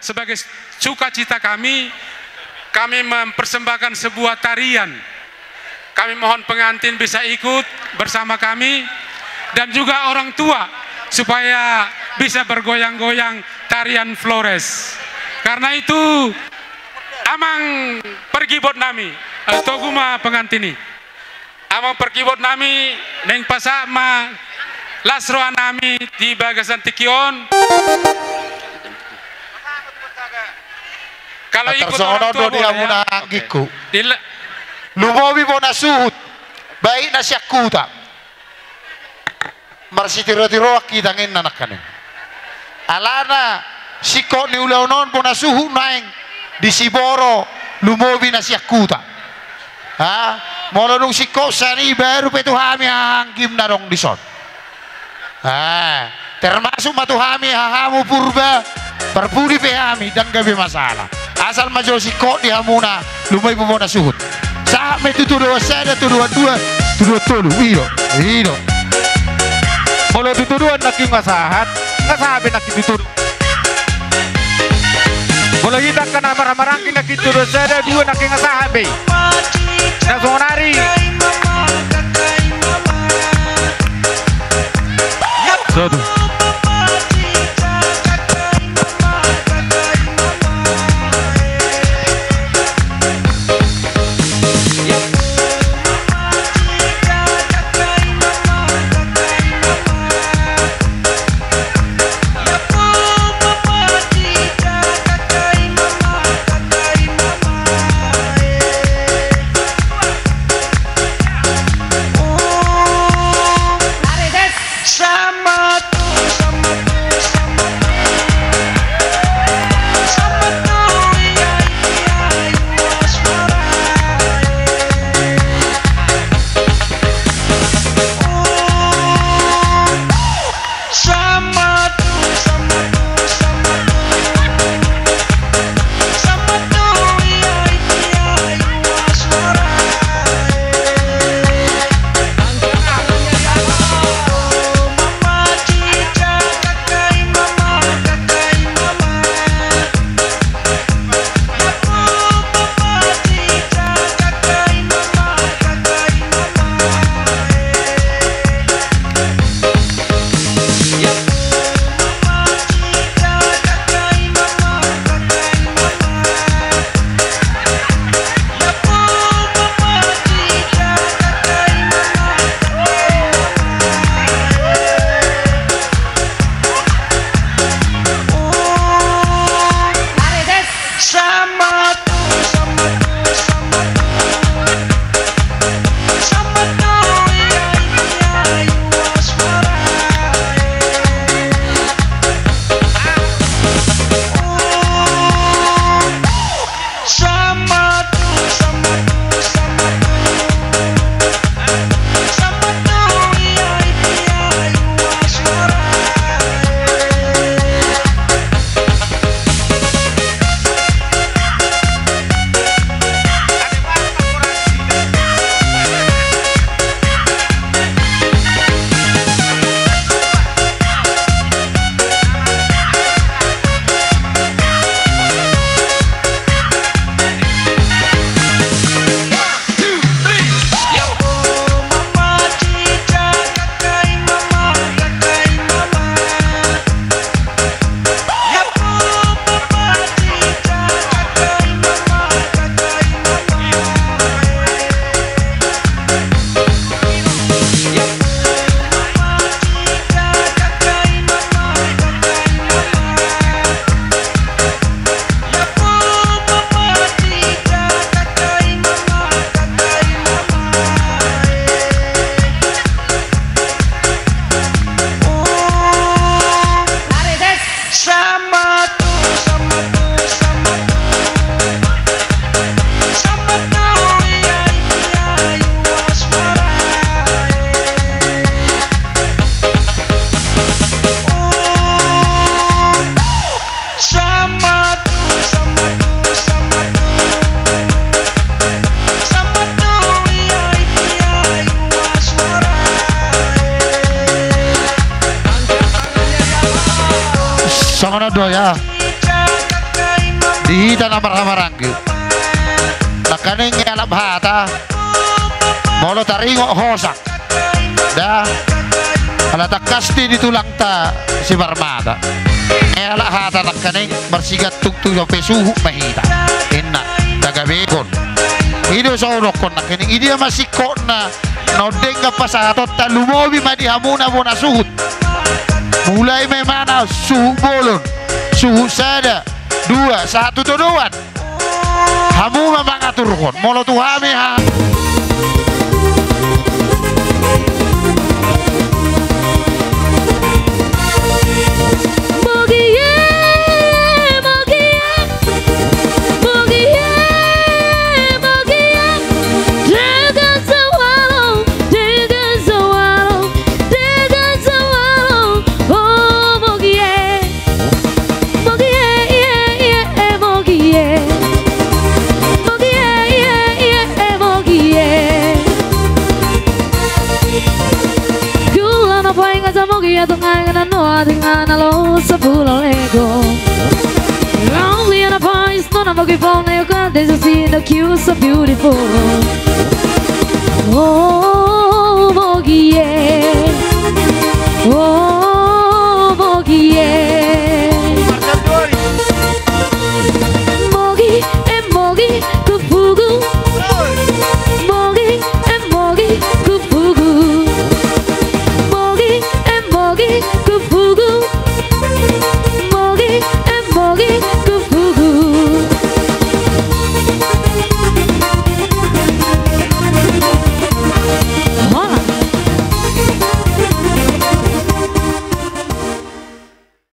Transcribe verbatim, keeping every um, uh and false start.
Sebagai sukacita kami, kami mempersembahkan sebuah tarian. Kami mohon pengantin bisa ikut bersama kami dan juga orang tua supaya bisa bergoyang-goyang tarian Flores. Karena itu, amang pargibot nami, eh, togu ma pengantin i. Amang pargibot nami, naeng pasahat ma las roha nami di bagasan tingki on. Kalau ikut orang tua boleh, ya. Oke. Lumobi bona suhut, baik na sian huta. Marsitiro-tiroan hita ninna nangkaning. Alana singkop ni ulaon on bona suhut naeng di siboro lumobi na sian huta. Ha? Molo dung singkop sian i baru pe tu hami haha anggim na adong dison. Ha, termasuk ma tu hami hahamu Purba, parpudi pe hami, ndang gabe masalah. Asal ma jolo singkop di hamuna, lumobi bona suhut. Sahat ma i tu todoan sada, todoan dua, todoan tolu, i do, i do. Molo tu todoan nangkin nga sahat, nga sahat be nangkin tu todoan. Molo hita angka na marhahamaranggi nangkin todoan sada, dua nangkin nga sahat be. Na sonari. Satu. Songon on do ya. di hita na marhahamaranggi. Nangkaning alap hata, molo taringot hosak, da, ala tangkas di tulangta Simarmata. Alap hata nangkaning marsigantung tu dope suhut ma hita. Inna, tagabekon. I do songon on nangkaning, i dia ma singkopna, na denggan pasahatonta, lumobi ma di hamuna bona suhut. Mulai ma imana suhut bolon, suhut sada, dua, sahat tu todoan. Hamu ma mangaturhon, molo tu hami ha. Mogie, mogie, mogie, mogie. Denggan sawalo, denggan sawalo, denggan sawalo. O mogie. Mogie, ie, ie, mogie. Mogie, ie, ie, mogie. Gula na paingat sa mogie, tu ngana noa di ngana lo sa pula lego. Lonely and a voice, no na mogie phone, you got this, you see the cute, so beautiful.